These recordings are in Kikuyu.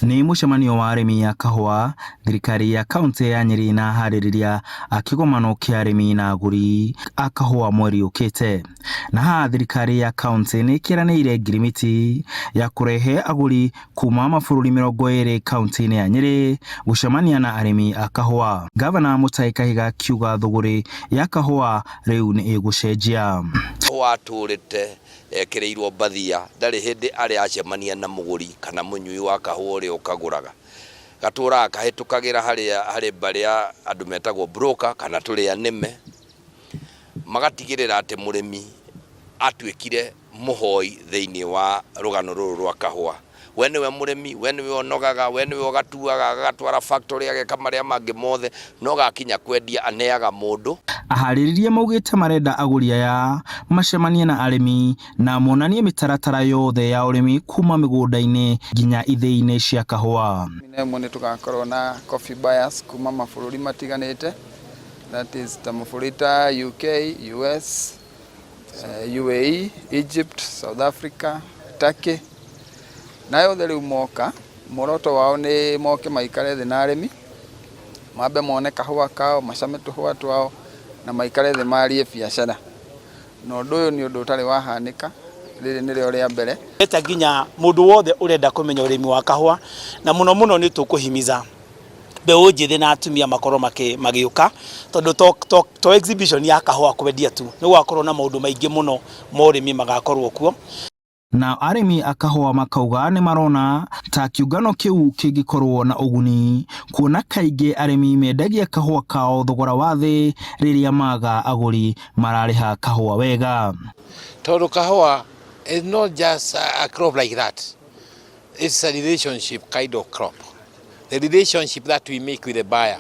Nĩ mũcemanio wa arĩmi a kahũa, thirikari ya kauntĩ ya Nyeri na aharĩrĩria a kĩgomano kĩa arĩmi na agũri a kahũa mweri ũkĩte. Na haha thirikari ya kauntĩ nĩ ĩkĩranĩire ngirimiti ya kũrehe agũri kuma mabũrũri 20 kauntĩ-inĩ ya Nyeri gũcemania na arĩmi a kahũa. Gavana Mutahi Kahiga akiuga thũgũrĩ ya kahũa rĩu nĩ ĩgũcenjia. Kahũa atũrĩte ekĩrĩirwo mbathia, ndarĩ hĩndĩ arĩ acemania na mũgũri kana mũnyui wa kahũa ũrĩa ũkagũraga. Gatũraga kahĩtũkagĩra harĩa harĩ mbarĩ ya andũ metagwo broker kana tũrĩa nĩme, magatigĩrĩra atĩ mũrĩmi atuĩkire mũhoi thĩinĩ wa rũgano rũrũ rwa kahũa. We nĩwe mũrĩmi, we nĩwe ũnogaga, we nĩwe ũgatuaga, agatwara factory, ageka marĩa mangĩ mothe, no gakinya kwendia aneaga mũndũ. Aharĩrĩria maugĩte marenda agũri aya macemanie na arĩmi na monanie mĩtaratara yothe ya ũrĩmi kuma mĩgũnda-inĩ nginya ithĩi-inĩ cia kahũa. Ĩmwe nĩ tũgakorwo na coffee buyers kuma mabũrũri matiganĩte, that is ta mabũrũri ta UK, US, UAE, Egypt, South Africa, Turkey. Na yothe rĩu moka, muoroto wao nĩ moke maikare thĩ na arĩmi, mambe mone kahũa kao, macame tũhũa twao na maikare thĩ marie biacara. Na ũndũ ũyũ nĩ ũndũ ũtarĩ wahanĩka, rĩrĩ nĩrĩo rĩa mbere. Eta nginya mũndũ wothe ũrenda kũmenya ũrĩmi wa kahũa, na mũno mũno nĩ tũkũhimiza mbeũ njĩthĩ na atumia makorwo magĩũka, tondũ to exhibition ya kahũa kwendia tu, nĩ gũgakorwo na maũndũ maingĩ mũno ma ũrĩmi magakorwo kuo. Nao arĩmi a kahũa makauga nĩ marona ta kĩũngano kĩu kĩngĩkorwo na ũguni kuona kaingĩ arĩmi mendagia kahũa kao thogora wa thĩ rĩrĩa maga agũri mararĩha kahũa wega. Tondũ kahũa is not just a crop like that. It's a relationship kind of crop. The relationship that we make with the buyer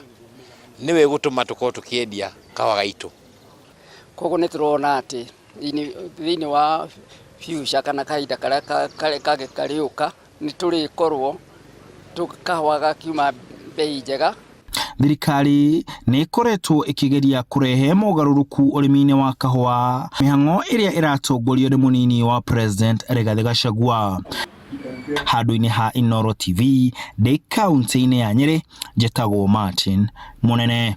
nĩwe gũtũma tũkorwo tũkĩendia kahũa gaitũ. Koguo nĩ tũrona atĩ thĩinĩ wa future kana kahinda karĩa karĩũka nĩ tũrĩkorwo kahũa gakiuma bei njega. Thirikari nĩ ĩkoretwo ĩkĩgeria kũrehe mogarũrũku ũrĩmi-inĩ wa kahũa, mĩhang'o ĩrĩa ĩratongorio nĩ mũnini wa President Rigathĩ Gachagua. Handũ-inĩ ha Inooro TV ndĩ kaunti-inĩ ya Nyĩrĩ, njĩtagwo Martin Mũnene.